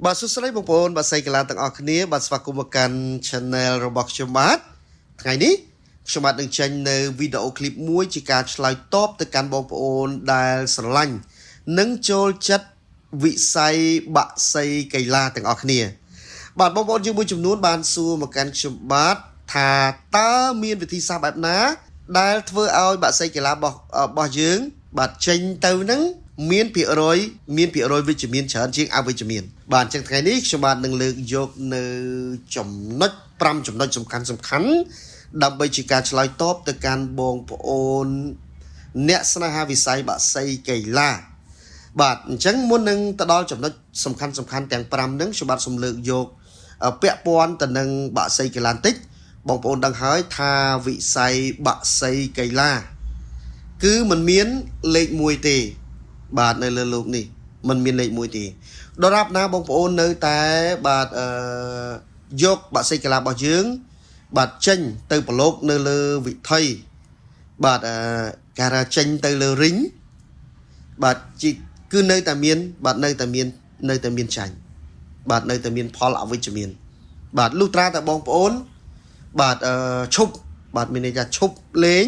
បាទសួស្តីបងប្អូនបាទសីកីឡាទាំងអស់គ្នាបាទស្វាគមន៍មកកាន់ Channel របស់ខ្ញុំបាទថ្ងៃនេះខ្ញុំបាទនឹងចេញនៅវីដេអូឃ្លីបមួយជាការឆ្លើយតបទៅកាន់បងប្អូនដែលស្រឡាញ់និងចូលចិត្តវិស័យបាក់សីកីឡាទាំងអស់គ្នាបាទបងប្អូនយើងមួយចំនួនបានសួរមកកាន់ខ្ញុំបាទថាតើមានវិធីសាស្ត្របែបណា ដែលធ្វើឲ្យបាក់សីកីឡារបស់យើង បាទចេញទៅនឹងមានភាគរយមានភាគរយវិជ្ជមានច្រើនជាងអវិជ្ជមានបាទអញ្ចឹងថ្ងៃនេះខ្ញុំបាទនឹងលើកយកនៅចំណុច5ចំណុចសំខាន់សំខាន់ដើម្បីជាការឆ្លើយតបទៅកាន់បងប្អូនអ្នកស្នេហាវិស័យបាក់សីកីឡាបាទអញ្ចឹងមុននឹងទៅដល់ចំណុចសំខាន់សំខាន់ទាំង5ហ្នឹងខ្ញុំបាទសូមលើកយកពាក់ព័ន្ធទៅនឹងបាក់សីកីឡាបន្តិចបងប្អូនដឹងហើយថាវិស័យបាក់សីកីឡា គឺมันមានលេខ1ទេបាទនៅលើលោកនេះมันមានលេខ1ទេដរាបណាបងប្អូននៅតែបាទអឺយកបាក់សីកីឡារបស់យើង បាទចេញទៅប្រឡូកនៅលើវិថីបាទអឺការថាចេញទៅលើរីងបាទជីគឺនៅតែមាន បាទនៅតែមាននៅតែមានចាញ់បាទនៅតែមានផលអវិជ្ជមាន បាទលុះត្រាតែបងប្អូន បាទអឺឈប់បាទមានន័យថាឈប់លេង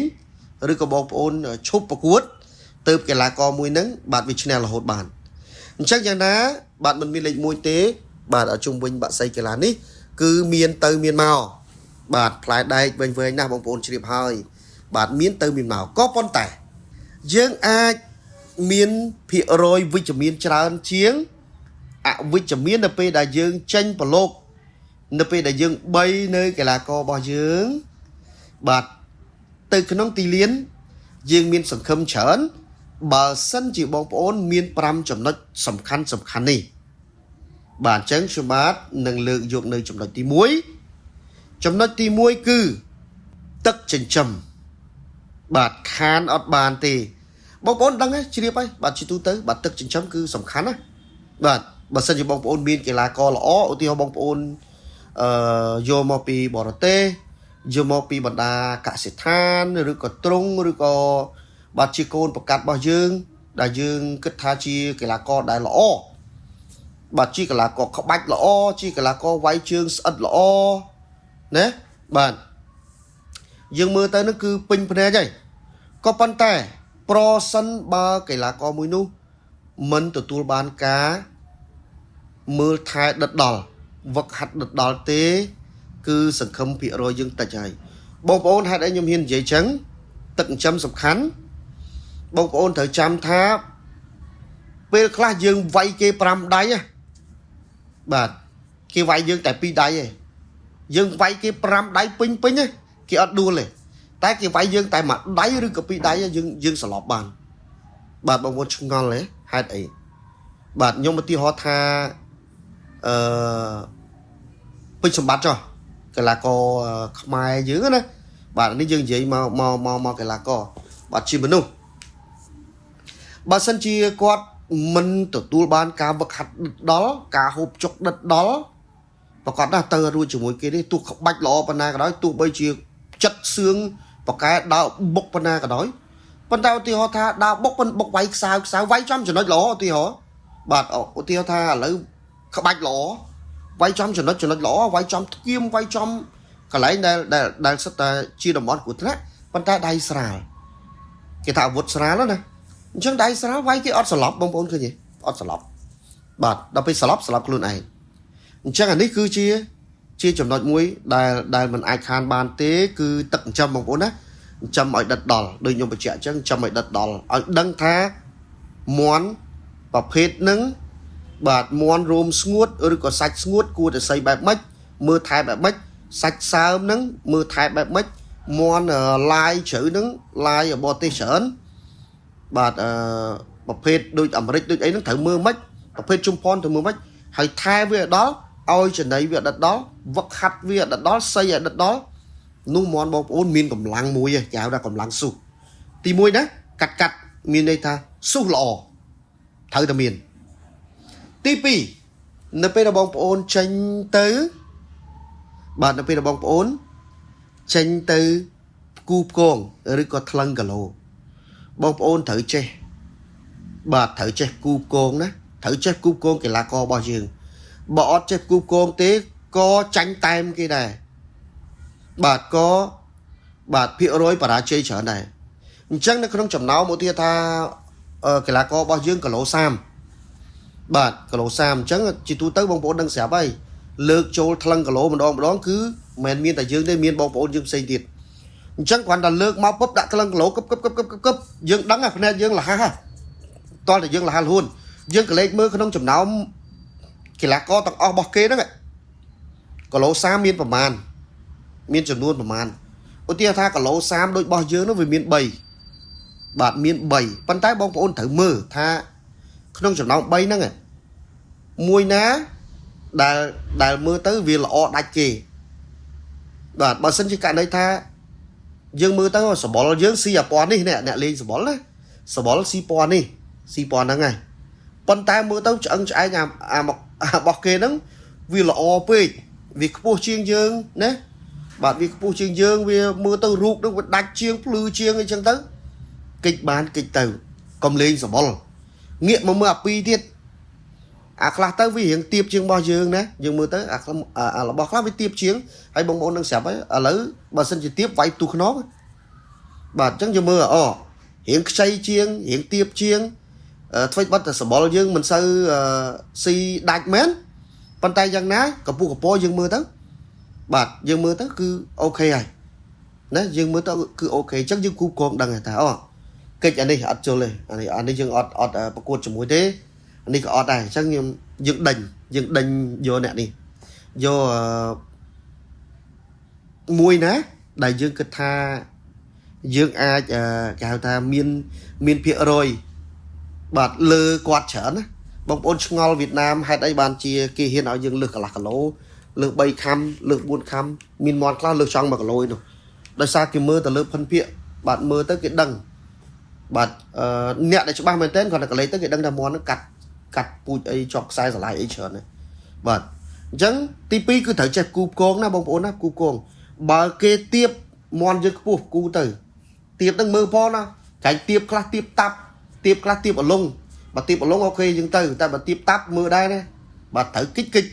ឬក៏បងប្អូនឈប់ប្រកួតទៅកីឡាករមួយហ្នឹងបាទវាឈ្នះរហូតបានអញ្ចឹងយ៉ាងណាបាទមិនមានលេខ1ទេ បាទជុំវិញបាក់សីកីឡានេះ គឺមានទៅមានមកបាទផ្លែដែកវែងវែងណាស់បងប្អូនជ្រាបហើយ បាទមានទៅមានមកក៏ប៉ុន្តែ យើងអាចមានភាគរយវិជ្ជមានច្រើនជាងអវិជ្ជមាននៅពេលដែលយើងចេញប្រឡូកនៅពេលដែលយើងបីនៅកីឡាកររបស់យើងបាទទៅក្នុងទីលានយើងមានសង្ឃឹមច្រើនបើសិនជាបងប្អូនមាន5ចំណុចសំខាន់សំខាន់នេះបាទអញ្ចឹងខ្ញុំបាទនឹងលើកយកនៅចំណុចទី1ចំណុចទី1គឺទឹកចិញ្ចឹមបាទខានអត់បានទេបងប្អូនដឹងទេជ្រាបហើយបាទជាទូទៅបាទទឹកចិញ្ចឹមគឺសំខាន់ណាបាទបើសិនជាបងប្អូនមានកីឡាករល្អឧទាហរណ៍បងប្អូនអឺយកមកពីបរទេសយកមកពីបណ្ដាកសិដ្ឋានឬក៏ទ្រុងឬក៏បាទជាកូនប្រកាត់របស់យើង ដែលយើងគិតថាជាកីឡាករដែលល្អបាទជាកីឡាករក្បាច់ល្អជាកីឡាករវាយជើងស្អិតល្អណាបាទយើងមើលទៅនឹងគឺពេញភ្នែកហើយក៏ប៉ុន្តែ ប្រសិនបើកីឡាករមួយនោះមិនទទួលបានការមើលថែដិតដល់វឹកហាត់ដិតដល់ទេ គឺសង្ឃឹមភាគរយយើងតិចហើយបងប្អូនហេតុអីខ្ញុំហ៊ាននិយាយចឹងទឹកចិញ្ចឹមសំខាន់បងប្អូនត្រូវចាំថាពេលខ្លះយើងវាយគេ5ដៃណាបាទគេវាយយើងតែ2ដៃឯងយើងវាយគេ5ដៃពេញពេញណាគេអត់ដួលទេតែគេវាយយើងតែមួយដៃឬក៏2ដៃយើងយើងសន្លប់បានបាទបងប្អូនឆ្ងល់ទេហេតុអីបាទខ្ញុំឧទាហរណ៍ថាអឺពេជ្រសម្បត្តិចុះកីឡាករខ្មែរយើងណាបាទនេះយើងនិយាយមកមកមកមកកីឡាករបាទជាមនុស្សបើសិនជាគាត់មិនទទួលបានការវឹកហាត់ដិតដល់ការហូបចុកដិតដល់ប្រកាសណាស់ទៅរួចជាមួយគេនេះទោះក្បាច់ល្អប៉ុណ្ណាក៏ដោយទោះបីជាចិត្តសឿងបកែដើរបុកប៉ុណ្ណាក៏ដោយប៉ុន្តែឧទាហរណ៍ថាដើរបុកប៉ុនបុកវាយខ្សៅខ្សៅវាយចំចំណុចល្អឧទាហរណ៍បាទឧទាហរណ៍ថាឥឡូវក្បាច់ល្អវាយចំចំណុចចំណុចល្អវាយចំធៀមវាយចំកន្លែងដែលដែលដែលសិតតែជាតំបន់គ្រោះថ្នាក់ប៉ុន្តែដៃស្រាលគេថាអាវុធស្រាលណាអញ្ចឹងដៃស្រាលវាយគេអត់ស្លាប់បងប្អូនឃើញទេអត់ស្លាប់បាទដល់ពេលស្លាប់ស្លាប់ខ្លួនឯងអញ្ចឹងអានេះគឺជាជាចំណុចមួយដែលដែលมันអាចខានបានទេគឺទឹកចិញ្ចឹមបងប្អូនណាចិញ្ចឹមឲ្យដិតដល់ដូចខ្ញុំបញ្ជាក់អញ្ចឹងចិញ្ចឹមឲ្យដិតដល់ឲ្យដឹងថាមន់ប្រភេទហ្នឹងបាទមន់រោមស្ងួតឬក៏សាច់ស្ងួតគួរតែសីបែបម៉េចមើលថែបែបម៉េចសាច់សើមហ្នឹងមើលថែបែបម៉េចមន់ឡាយជ្រៅហ្នឹងឡាយបរទេសច្រើនបាទអឺប្រភេទដូចអាមេរិកដូចអីហ្នឹងត្រូវមើលម៉េចប្រភេទជុំផនត្រូវមើលម៉េចហើយថែវាឲ្យដល់ឲ្យចំណីវាដិតដល់វឹកហាត់វាដិតដល់សីឲ្យដិតដល់នោះមន់បងប្អូនមានកម្លាំងមួយគេហៅថាកម្លាំងស៊ុះទី1ណាកាត់កាត់មានន័យថាស៊ុះល្អត្រូវតែមានទី2នៅពេលដែលបងប្អូនចេញទៅបាទនៅពេលដែលបងប្អូនចេញទៅផ្គូផ្គងឬក៏ថ្លឹងគីឡូបងប្អូនត្រូវចេះបាទត្រូវចេះគូផ្គងណាត្រូវចេះគូផ្គងកីឡាកររបស់យើង បើអត់ចេះគូកងទេក៏ចាញ់តែមគេដែរបាទក៏បាទភាគរយបរាជ័យច្រើនដែរអញ្ចឹងនៅក្នុងចំណោមឧទាហរណ៍ថាកីឡាកររបស់យើងគីឡូ30បាទគីឡូ30អញ្ចឹងជាទូទៅបងប្អូនដឹងស្រាប់ហើយលើកចូលថ្លឹងគីឡូម្ដងម្ដងគឺមិនមែនមានតែយើងទេមានបងប្អូនយើងផ្សេងទៀតអញ្ចឹងគ្រាន់តែលើកមកពុបដាក់ថ្លឹងគីឡូកឹបកឹបកឹបកឹបកឹបយើងដឹងហ្ះភ្នែកយើងលះហ่ะតោះតែយើងលះលហ៊ួនយើងក៏លេខមើលក្នុងចំណោមកីឡាករទាំងអស់របស់គេហ្នឹងគីឡូ30មានប្រមាណមានចំនួនប្រមាណឧទាហរណ៍ថាគីឡូ30ដូចរបស់យើងនោះវាមាន3បាទមាន3ប៉ុន្តែបងប្អូនត្រូវមើលថាក្នុងចំណោម3ហ្នឹងមួយណាដែលមើលទៅវាល្អដាច់គេបាទបើសិនជាករណីថាយើងមើលទៅសបល់យើងស៊ីអាពណ៌នេះអ្នកលេងសបល់ណាសបល់ស៊ីពណ៌នេះស៊ីពណ៌ហ្នឹងហើយប៉ុន្តែមើលទៅឆ្អឹងឆ្អែងអាអាមករបស់គេហ្នឹងវាល្អពេកវាខ្ពស់ជាងយើងណាបាទវាខ្ពស់ជាងយើងវាមើលទៅរូបហ្នឹងវាដាច់ជាងភ្លឺជាងអីចឹងទៅកិច្ចបានកិច្ចទៅកុំលេងសបល់ងាកមកមើលអាពីរទៀតអាខ្លះទៅវារៀងទៀបជាងរបស់យើងណាយើងមើលទៅអាអារបស់ខ្លះវាទៀបជាងហើយបងប្អូននឹងស្រាប់ហើយឥឡូវបើសិនជាទៀបវាយផ្ទុះខ្នងបាទអញ្ចឹងយើងមើលអូរៀងខ្ចីជាងរៀងទៀបជាងធ្វើបាត់តែសបល់យើងមិនសូវស៊ីដាច់មែនប៉ុន្តែយ៉ាងណាកម្ពុះកពយើងមើលទៅបាទយើងមើលទៅគឺ OK ហើយណាយើងមើលទៅគឺ OK អញ្ចឹងយើងគូកងដឹងថាអូកិច្ចអានេះអត់ជល់ទេអានេះអានេះយើងអត់អត់ប្រកួតជាមួយទេអានេះក៏អត់ដែរអញ្ចឹងខ្ញុំយើងដេញយើងដេញយកអ្នកនេះយកមួយណាដែលយើងគិតថាយើងអាចគេហៅថាមានមានភាគរយបាទលើគាត់ច្រើនណាបងប្អូនឆ្ងល់វៀតណាមហេតុអីបានជាគេហ៊ានឲ្យយើងលើសកន្លះគីឡូលើស3ខាំលើស4ខាំមានមាន់ខ្លះលើសចង់1គីឡូឯនោះដោយសារគេមើលទៅលើភិនភាកបាទមើលទៅគេដឹងបាទអ្នកដែលច្បាស់មែនទែនគាត់តែកលេសទៅគេដឹងថាមាន់ហ្នឹងកាត់កាត់ពូជអីជាប់ខ្សែស្រឡាយអីច្រើនណាបាទអញ្ចឹងទី2គឺត្រូវចេះគូផ្គងណាបងប្អូនណាគូផ្គងបើគេទៀបមាន់យើងខ្ពស់គូទៅទៀបហ្នឹងមើលផងណាកាញ់ទៀបខ្លះទៀបតាប់ទៀបខ្លះទៀបអលងបើទៀបអលង OK យើងទៅតែបើទៀបតាប់មើលដែរណាបាទត្រូវគិចគិច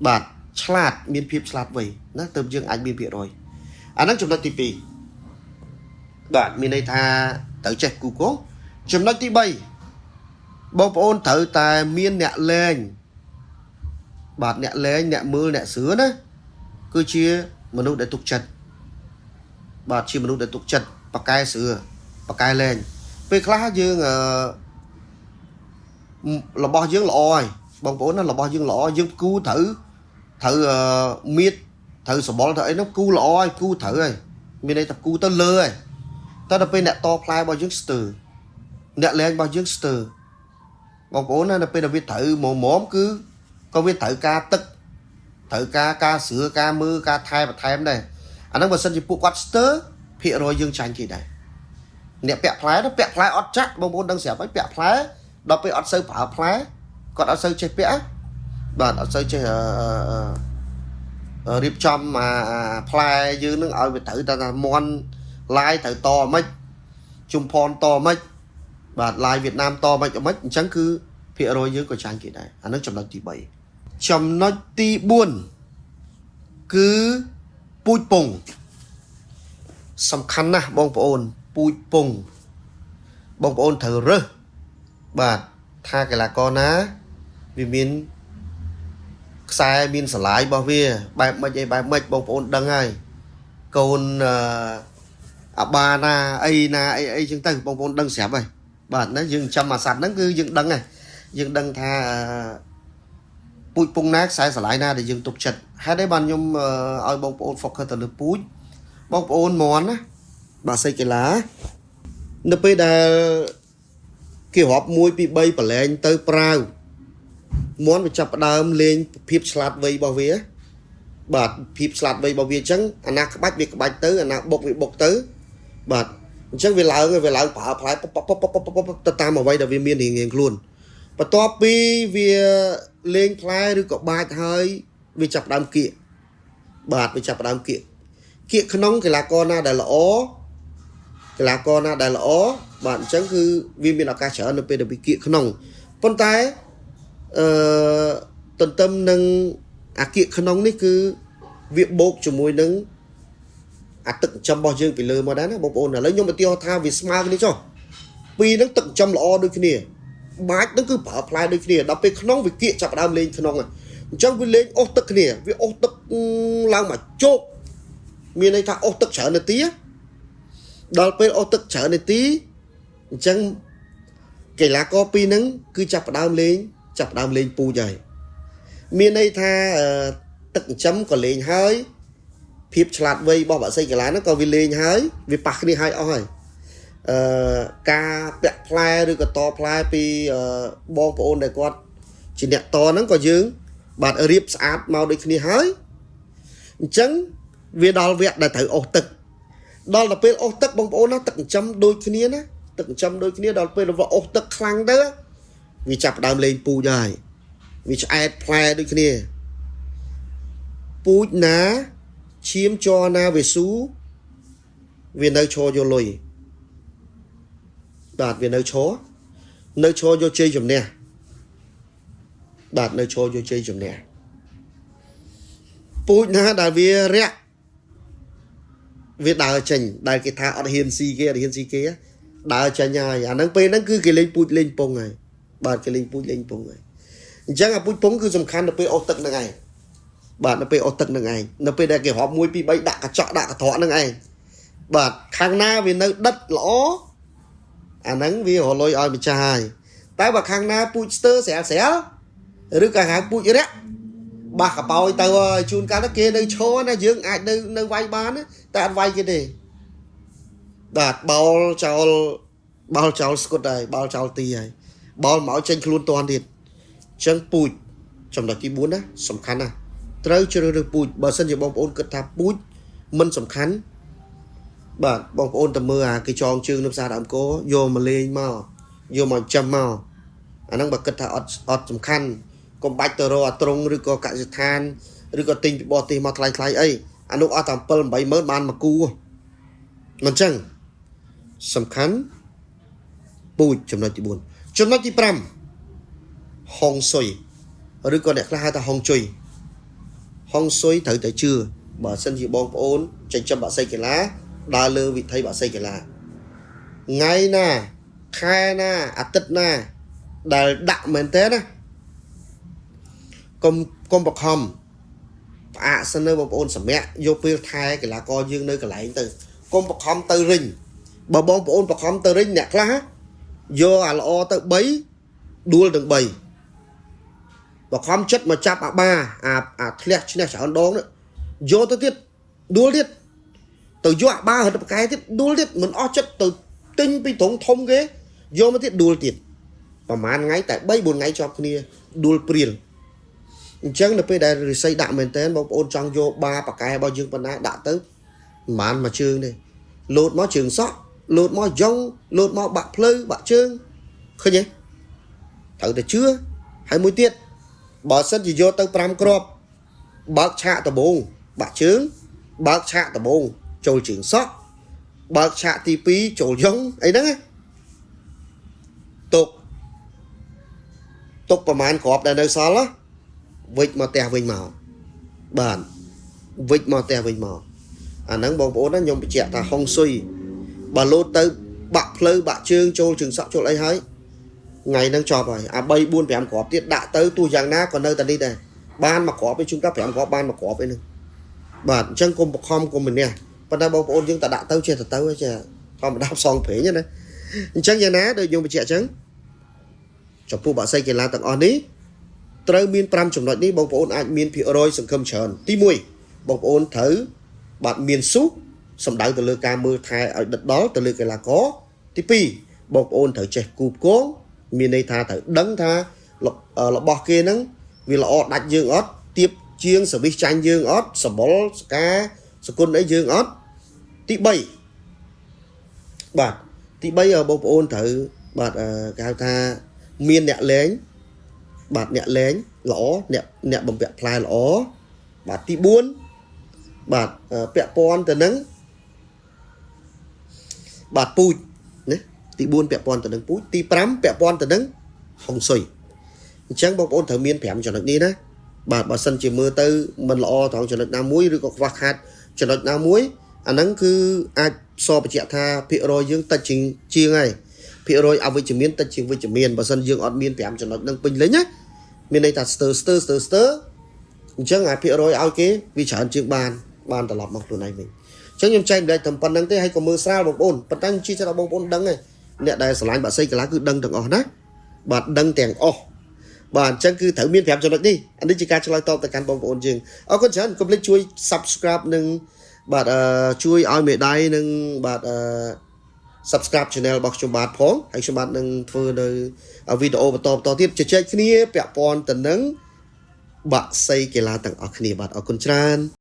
បាទឆ្លាតមានភាពឆ្លាតវៃណាទើបយើងអាចមានភាគរយអាហ្នឹងចំណុចទី2បាទមានន័យថាត្រូវចេះគូកងចំណុចទី3បងប្អូនត្រូវតែមានអ្នកលែងបាទអ្នកលែងអ្នកមើលអ្នកស្រឿណាគឺជាមនុស្សដែលទុកចិត្តបាទជាមនុស្សដែលទុកចិត្តបកកែស្រឿបកកែលែងពេលខ្លះយើងអឺរបស់យើងល្អហើយបងប្អូនណារបស់យើងល្អយើងគូត្រូវត្រូវមៀតត្រូវសបល់ត្រូវអីនោះគូល្អហើយគូត្រូវហើយមានន័យថាគូទៅលើហើយតែដល់ពេលអ្នកតផ្លែរបស់យើងស្ទើអ្នកលែងរបស់យើងស្ទើបងប្អូនណាដល់ពេលដែលវាត្រូវមុំមុំគឺក៏វាត្រូវការទឹកត្រូវការការស្រឿការមើលការថែបន្ថែមដែរអាហ្នឹងបើសិនជាពួកគាត់ស្ទើភាគរយយើងចាញ់គេដែរអ្នកពាក់ផ្លែទៅពាក់ផ្លែអត់ចាក់បងប្អូនដឹងស្រាប់ហើយពាក់ផ្លែដល់ពេលអត់សូវប្រើផ្លែគាត់អត់សូវចេះពាក់បាទអត់សូវចេះរៀបចំអាផ្លែយើងនឹងឲ្យវាត្រូវតែថាមន់ឡាយត្រូវតមិនជុំផនតមិនបាទឡាយវៀតណាមតមិនមិនអញ្ចឹងគឺភាគរយយើងក៏ចាញ់គេដែរអានឹងចំណុចទី3ចំណុចទី4គឺពូជពងសំខាន់ណាស់បងប្អូនពូជពងបងប្អូនត្រូវរើសបាទថាកីឡាករណាវាមានខ្សែមានស្រឡាយរបស់វាបែបម៉េចអីបែបម៉េចបងប្អូនដឹងហើយកូនអាបាណាអីណាអីអីចឹងទៅបងប្អូនដឹងស្រាប់ហើយបាទណាយើងចាំអាសត្វហ្នឹងគឺយើងដឹងហើយយើងដឹងថាពូជពងណាខ្សែស្រឡាយណាដែលយើងទុកចិត្តហេតុអីបានខ្ញុំឲ្យបងប្អូន focus ទៅលើពូជបងប្អូនមន់ណាបាទសីកីឡានៅពេលដែលគេរាប់1 2 3ប្រឡែងទៅប្រាវមន់វាចាប់ផ្ដើមលេងភាពឆ្លាតវៃរបស់វាបាទភាពឆ្លាតវៃរបស់វាអញ្ចឹងអាណាក្បាច់វាក្បាច់ទៅអាណាបុកវាបុកទៅបាទអញ្ចឹងវាឡើងវាឡើងប្រើផ្លែពពពពពទៅតាមអ្វីដែលវាមានរៀងរៀងខ្លួនបន្ទាប់ពីវាលេងផ្លែឬក៏បាចហើយវាចាប់ផ្ដើមគៀកបាទវាចាប់ផ្ដើមគៀកគៀកក្នុងកីឡាករណាដែលល្អកីឡាករណាដែលល្អបាទអញ្ចឹងគឺវាមានឱកាសច្រើននៅពេលដែលវាគៀកក្នុងប៉ុន្តែអឺ ទន្ទឹមនឹងអាគៀកក្នុងនេះគឺវាបូកជាមួយនឹងអាទឹកចិញ្ចឹមរបស់យើងពីលើមកដែរណាបងប្អូនឥឡូវខ្ញុំឧទាហរណ៍ថាវាស្មើគ្នាចុះពីរហ្នឹងទឹកចិញ្ចឹមល្អដូចគ្នាបាច់ហ្នឹងគឺប្រើផ្លែដូចគ្នាដល់ពេលក្នុងវាគៀកចាប់ផ្ដើមលេងក្នុងហើយអញ្ចឹងវាលេងអស់ទឹកគ្នាវាអស់ទឹកឡើងមកជោកមានន័យថាអស់ទឹកច្រើននាទីដល់ពេលអស់ទឹកច្រើននាទីអញ្ចឹងកីឡាករពីរហ្នឹងគឺចាប់ផ្ដើមលេងចាប់ផ្ដើមលេងពូជហើយមានន័យថាទឹកចិញ្ចឹមក៏លេងហើយភាពឆ្លាតវៃរបស់បក្សីកីឡាហ្នឹងក៏វាលេងហើយវាប៉ះគ្នាហើយអស់ហើយអឺការពាក់ផ្លែឬក៏តផ្លែពីបងប្អូនដែលគាត់ជាអ្នកតហ្នឹងក៏យើងបាទរៀបស្អាតមកដូចគ្នាហើយអញ្ចឹងវាដល់វគ្គដែលត្រូវអស់ទឹកដល់ទៅពេលអស់ទឹកបងប្អូនណាទឹកចិញ្ចឹមដូចគ្នាណាទឹកចិញ្ចឹមដូចគ្នាដល់ពេលវាអស់ទឹកខ្លាំងទៅវាចាប់ផ្ដើមលេងពូជហើយវាឆ្អែតផ្លែដូចគ្នាពូជណាឈាមជ័រណាវាស៊ូវានៅឈរយកលុយបាទវានៅឈរនៅឈរយកជ័យជំនះបាទនៅឈរយកជ័យជំនះពូជណាដែលវារាក់វាដើរចេញដែលគេថាអត់ហ៊ានស៊ីគេអត់ហ៊ានស៊ីគេដើរចេញហើយអាហ្នឹងពេលហ្នឹងគឺគេលេងពូជលេងពងហើយបាទគេលេងពូជលេងពងហើយអញ្ចឹងអាពូជពងគឺសំខាន់នៅពេលអស់ទឹកហ្នឹងឯងបាទនៅពេលអស់ទឹកហ្នឹងឯងនៅពេលដែលគេរាប់1 2 3ដាក់កញ្ចក់ដាក់កត្រកហ្នឹងឯងបាទខាងណាវានៅដិតល្អអាហ្នឹងវារលុយឲ្យម្ចាស់ហើយតែបើខាងណាពូជស្ទើស្រាលស្រាលឬក៏ហៅពូជរាក់បាសកបោយទៅហើយជួនកាលទៅគេនៅឈរណាយើងអាចនៅវាយបានតែអត់វាយគេទេបាទបោលចោលបោលចោលស្គុតហើយបោលចោលទីហើយបោលមកចេញខ្លួនតាន់ទៀតអញ្ចឹងពូជចំណុចទី4ណាសំខាន់ណាស់ត្រូវជ្រើសរើសពូជបើសិនជាបងប្អូនគិតថាពូជមិនសំខាន់បាទបងប្អូនទៅមើលអាគេចងជើងនៅផ្សារដើមកយកមកលេងមកយកមកចាំមកអាហ្នឹងបើគិតថាអត់សំខាន់កុំបាច់ទៅរកអាត្រង់ឬក៏កសិដ្ឋានឬក៏ទិញពីបរទេសមកថ្លៃថ្លៃអីអានោះអស់តែ7 8ម៉ឺនបានមកគូមិនចឹងសំខាន់ពូជចំណុចទី4ចំណុចទី5ហុងស៊ុយឬក៏អ្នកខ្លះហៅថាហុងជុយហុងស៊ុយត្រូវតែជឿបើសិនជាបងប្អូនចិញ្ចឹមបក្សីកីឡាដើរលើវិថីបក្សីកីឡាថ្ងៃណាខែណាអាទិត្យណាដែលដាក់មែនតើណាកុំបខំផ្អាកសិននៅបងប្អូនសម្រាប់យកពេលថែកីឡាករយើងនៅកន្លែងទៅកុំបខំទៅរិញបើបងប្អូនបខំទៅរិញអ្នកខ្លះយកអាល្អទៅ3ដួលទាំង3បខំចិត្តមកចាប់អាបាអាធ្លះឈ្នះច្រើនដងនេះយកទៅទៀតដួលទៀតទៅយកអាបារត់ប្រកែទៀតដួលទៀតមិនអស់ចិត្តទៅទិញពីត្រង់ធំគេយកមកទៀតដួលទៀតប្រហែលថ្ងៃតែ3 4ថ្ងៃជាប់គ្នាដួលព្រាលអញ្ចឹងនៅពេលដែលរិស័យដាក់មែនតើបងប្អូនចង់យកបាប៉កែរបស់យើងប៉ុណ្ណាដាក់ទៅប្រហែលមួយជើងទេលោតមកជើងសក់លោតមកយ៉ងលោតមកបាក់ភ្លៅបាក់ជើងឃើញទេត្រូវតែជឿហើយមួយទៀតបើសិនជាយកទៅ5គ្រាប់បើកឆាកដបងបាក់ជើងបើកឆាកដបងចូលជើងសក់បើកឆាកទី2ចូលយ៉ងអីហ្នឹងទុកទុកប្រហែលគ្រាប់ដែលនៅសល់វិចមកផ្ទះវិញមកបាទវិចមកផ្ទះវិញមកអាហ្នឹងបងប្អូនណាខ្ញុំបញ្ជាក់ថាហុងស៊ុយបើលោតទៅបាក់ភ្លៅបាក់ជើងចូលជើងសក់ចូលអីហើយថ្ងៃហ្នឹងចប់ហើយអា3 4 5គ្រាប់ទៀតដាក់ទៅទោះយ៉ាងណាក៏នៅតែនេះដែរបានមួយគ្រាប់ឯងជួនកាល5គ្រាប់បានមួយគ្រាប់អីហ្នឹងបាទអញ្ចឹងកុំបខំកុំម្នេះប៉ុន្តែបងប្អូនយើងតែដាក់ទៅចេះតែទៅចេះធម្មតាផ្សងព្រេងណាអញ្ចឹងយ៉ាងណាដូចខ្ញុំបញ្ជាក់អញ្ចឹងចំពោះបាក់សីកីឡាទាំងអស់នេះត្រូវមាន5ចំណុចនេះបងប្អូនអាចមានភាគរយសង្ឃឹមច្រើនទី1បងប្អូនត្រូវបាទមានស៊ុះសំដៅទៅលើការមើលថែឲ្យដិតដល់ទៅលើកីឡាករទី2បងប្អូនត្រូវចេះគូផ្គងមានន័យថាត្រូវដឹងថារបស់គេហ្នឹងវាល្អដាច់យើងអត់ទៀបជាងសវិសចាញ់យើងអត់សបុលសកាសគុណអីយើងអត់ទី3បាទទី3បងប្អូនត្រូវបាទគេហៅថាមានអ្នកលេងបាទអ្នកលេងល្អអ្នកបំពាក់ផ្លែល្អបាទទី4បាទពាក់ព័ន្ធទៅនឹងបាទពូជណាទី4ពាក់ព័ន្ធទៅនឹងពូជទី5ពាក់ព័ន្ធទៅនឹងហុងស៊ុយអញ្ចឹងបងប្អូនត្រូវមាន5ចំណុចនេះណា បាទបើសិនជាមើលទៅមិនល្អត្រង់ចំណុចណាមួយឬក៏ខ្វះខាតចំណុចណាមួយអាហ្នឹងគឺអាចសបញ្ជាក់ថាភាគរយយើងតិចជាងជាងហើយភាគរយអវិជ្ជមានតិចជាងវិជ្ជមានបើសិនយើងអត់មាន5ចំណុចហ្នឹងពេញលេញណាមានន័យថាស្ទើស្ទើស្ទើស្ទើអញ្ចឹងអាភាគរយឲ្យគេវាច្រើនជាងបានបានត្រឡប់មកខ្លួនឯងវិញអញ្ចឹងខ្ញុំចែកម្លែកតែប៉ុណ្្នឹងទេហើយក៏មើលស្រាលបងប្អូនប៉ុន្តែខ្ញុំជឿថាបងប្អូនដឹងហើយអ្នកដែលស្រឡាញ់បាក់សីកីឡាគឺដឹងទាំងអស់ណាបាទដឹងទាំងអស់បាទអញ្ចឹងគឺត្រូវមាន5ចំណុចនេះអានេះជាការឆ្លើយតបទៅកាន់បងប្អូនយើងអរគុណច្រើនកុំភ្លេចជួយ Subscribe និងបាទអឺជួយឲ្យមេដៃនិងបាទអឺ Subscribe Channel របស់ខ្ញុំបាទផងហើយខ្ញុំបាទនឹងធ្វើនៅវីដេអូបន្តបន្តទៀតជជែកគ្នាពាក់ព័ន្ធទៅនឹងបាក់សីកីឡាទាំងអស់គ្នាបាទអរគុណច្រើន។